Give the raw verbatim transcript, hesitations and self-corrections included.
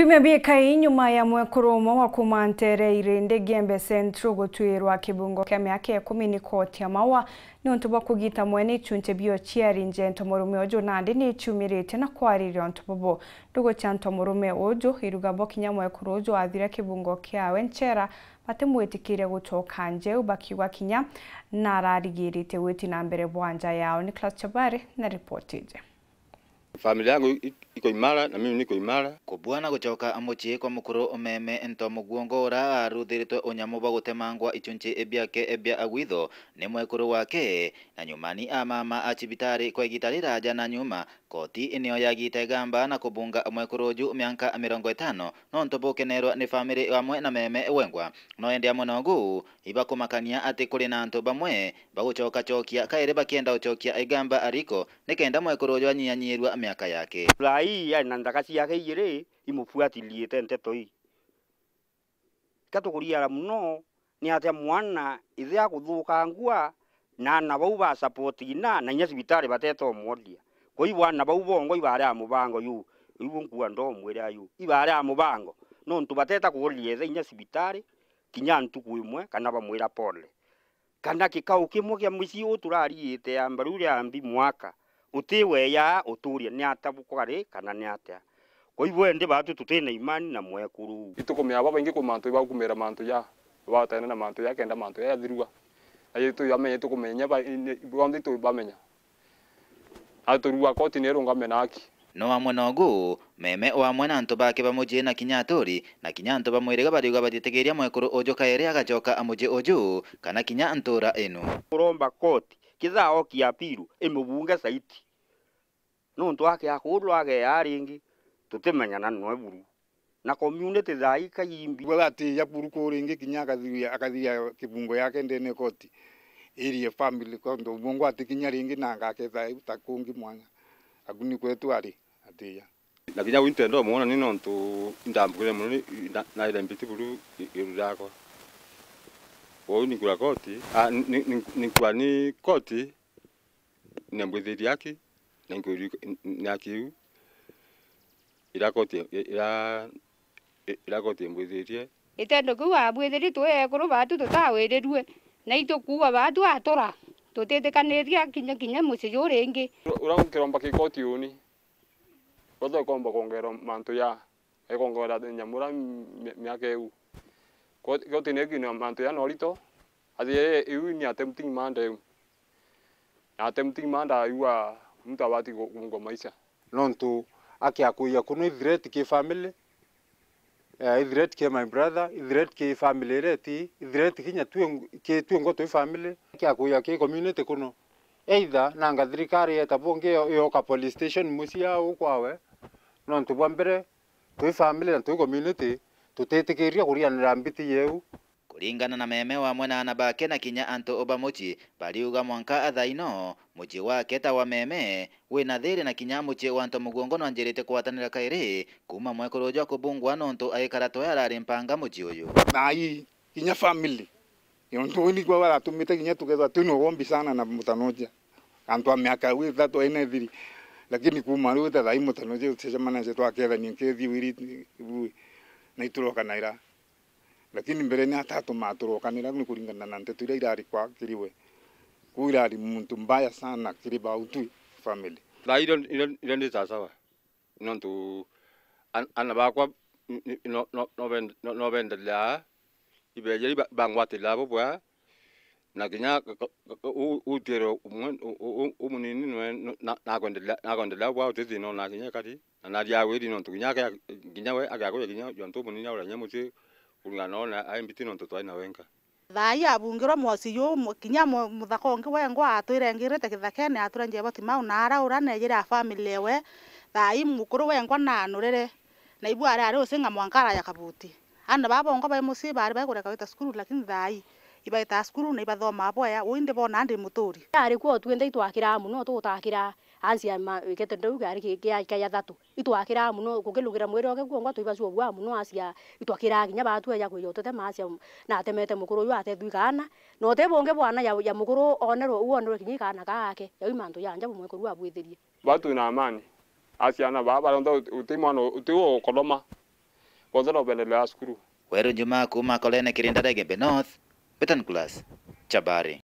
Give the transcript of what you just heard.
Biumia bikai nyuma ya mwekuru umwe wa kuuma nteere iri Ndegembia Central gutwirwa kibungo kia miaka ikumi ni koti ya Maua niuntu bwa kugita mwene ichunchi bio ciari njento murume uju nandi ni ichiumiritie na kwariria untu bubu. Ndugu cia nto murume uju iruga bo kinya mwekuru uju athira kibungo kiawe nchera, batimwitikirie gucoka njeu, bakiuga kinya nararigirite gwiti na mbere bwa nja yao. Nicholas Chabari na ripoti iji. Familia yangu i-, iko imara na mimi niko imara. Kubua na gucoka mucii kwa mukuru umeme nto muguongo ura aruthiritwe unyamu bwa gutemangwa ichunchi biake bia agwitho ni mwekuru wake, na nyumani a mama a cibitari kwa igita riraja na nyuma, koti nio yagite igamba na kubunga mwekuru uju mianka mirongo itano nontu bukenerwa ni family amwe na meme wengwa. No indi amwe nogu, ibakumakania ati kuri na antu bamwe bagucokacokia kairi bakienda gucokia igamba ariko nikenda mwekuru uju anyianyiirua miaka yake. Thaa ii ari na nthaka ciake ijiri imubuatiliite nteto ii. Ka tukuriara mono ni atia mwana ithe akuthukangua na ana bau ba support ina na inya cibitari bateta umworia. Kwa hivyo ana bau bongwa ibari a mubango yu, iu nkuga ndomwira yu, ibari a mubango nontu bateta kuoria ithe inya cibitari kinya ntuku imwe kana bamwira pole. Kana kikau kimwe kia mucii uu turariite ya mbaru ria mbi mwaka, utiweya uturia ni ata bukari kana ni atia. Kwa hivyo indi batu tuti na imani na mwekuru uu. Itukumenya babaingi ku mantu ibakumira mantu ja, batene na mantu ja kenda mantu ja jathirua. Na ituyamenya itukumenya ba-, ni-, bonthe itubamenya. Na turua koti ni irungame na haki. No amwe nogu, meme o amwe na antu bake ba mucii na kinya aturi, na kinya antu ba mwiriga bariuga batitikiria mwekuru uju kairi agacoka a mucii uju, kana kinya ntura inu. Turomba koti, kithaa okia apiru, imubunge saiti. Nontu ake akurwa ageaa ringi, tutimenyana noe buru. Na community thaa ii kayimbi. Bwega atiya buru kuu ringi kinya akathiria, akathiria kibungo yake ndene koti. Irie family kontu mungu atikinya ringi na ngaketha iu ta kungi mwanya. Aku ni kwetu ari, atiya. Na kinya uu intenda umwona ni nontu indambukire mono ni, na, naire mbiti buru i-, iru riakwa. Kwou ninkura koti, a, ni, ni, ni, ninkua ni koti, nembwithirie haki, na inkuri ni haki iu, ira koti, ira, ira koti imbwithirie. Gitendo kiu abwithirie twi ekuru batu tutawirirue, na itukuua batu atura, tutitikaniria kinya, kinya mucii juu ringi. Ura kiromba ki koti uni, Ruto ikomba kwongerwa mantu ja, ikongerwa nyamura mi-, miaka iu. Ko-, koti ni ikina mantu ja norito, athi iu ni attempting murder iu. Na attempting murder iu a, muntu abati ku-, kungwa maisha. Nontu aki akuya kunu i threat ki family, eh, i threat ki my brother, i threat ki family iria iti, i threat kinya twi, ki twi ngo twi family. Aki akuya ki community kunu. Either nanga thirikari yeta bungi yo-, yoka police station mucii au kwawe, nontu bwa mbere, twi family na twi community, tutitikiria kurianira mbiti yeu. Kuringana na meme wamwe na ana bake na kinya antu ba mucii, bariuga mwanka athaino, mucii wake ta wa meme, wina thiri na kinya mucii wa antu muguongo nwanjirite kugwatanira kairi, kuuma mwekuru uju akubungwa nontu aikara toya arari mpanga mucii uyu. Thaa ii, kinya family. Nontu uu nikwo baratumite kinya tukethwa twina ugombi sana na mutanoja. Antu a miaka iu ithatu ina ithiri. Lakini kuuma riu ta thaa ii mutanoja ucecemanagia twakethania nkethi wiri bui. Na iturokanira. Lakini mbere ni atatu maturokanira ni kuringana na nteto iria irari kwa kiri we. Kuu irari muntu mbaya sana kiri bautwi family. Thaa ii irio, irio, irio ndi sawasawa. Nontu an-, ana bakwa n-, n-, no, no, no ben-, no, no bendelea ibeeja iba-, bangwatira bubwega, na kinya ka-, ka-, ka-, u-, utiero umwe u-, u-, u-, umunini nwe, no, na, nakwendelea, nakwendelea bubwega uti thina ona kinya ekari, na naria wiri nontu kinya ake, kinya we agakuja kinya jontu umunini aurania mucii, kuringana na one aimbiti nontu twari na wenka. Thaa ii abungirwe mwoci juu, mu-, kinya mu-, muthaka ungi wengwa atwirengirite kithakene, atwire Njeboti mau na araura neejire a family ewe. Thaa ii mukuru wengwa naanurire, na ibu ari ari ucinga mwanka araja kabuti. Ana baa bongwa bai mucii baari baikureka gwita cukuru, lakini thaa ii ibaitaa cukuru na ibathomaa bwega, uu indi boonaa ndi muturi. Ari kwo twinthe itwakiraa mono, tugutakiraa. Ansi ya ma-, ikete ndau kiari ki-, kia, kia ya thatu. Itwakiraa mono, gukilugira mwiri oke kwongwa twibacua bua mono asia. Itwakiraa kinya batweja kwija ututema asia, natemete mukuru uyu atethwi kaana. Na uti bungi bwana ya, ya mukuru onerwe, u onerwe kinya ikaana kaake. Yau i mantu ja njabu mwekuru abwithirie. Batu na amani. Asia ana baa baronthe uti, uti mwana, uti ukothoma. Kwanza no upendelea cukuru. Weru Njuma kuuma Kolene Kirinda Regebe North, Betan Class, Chabari.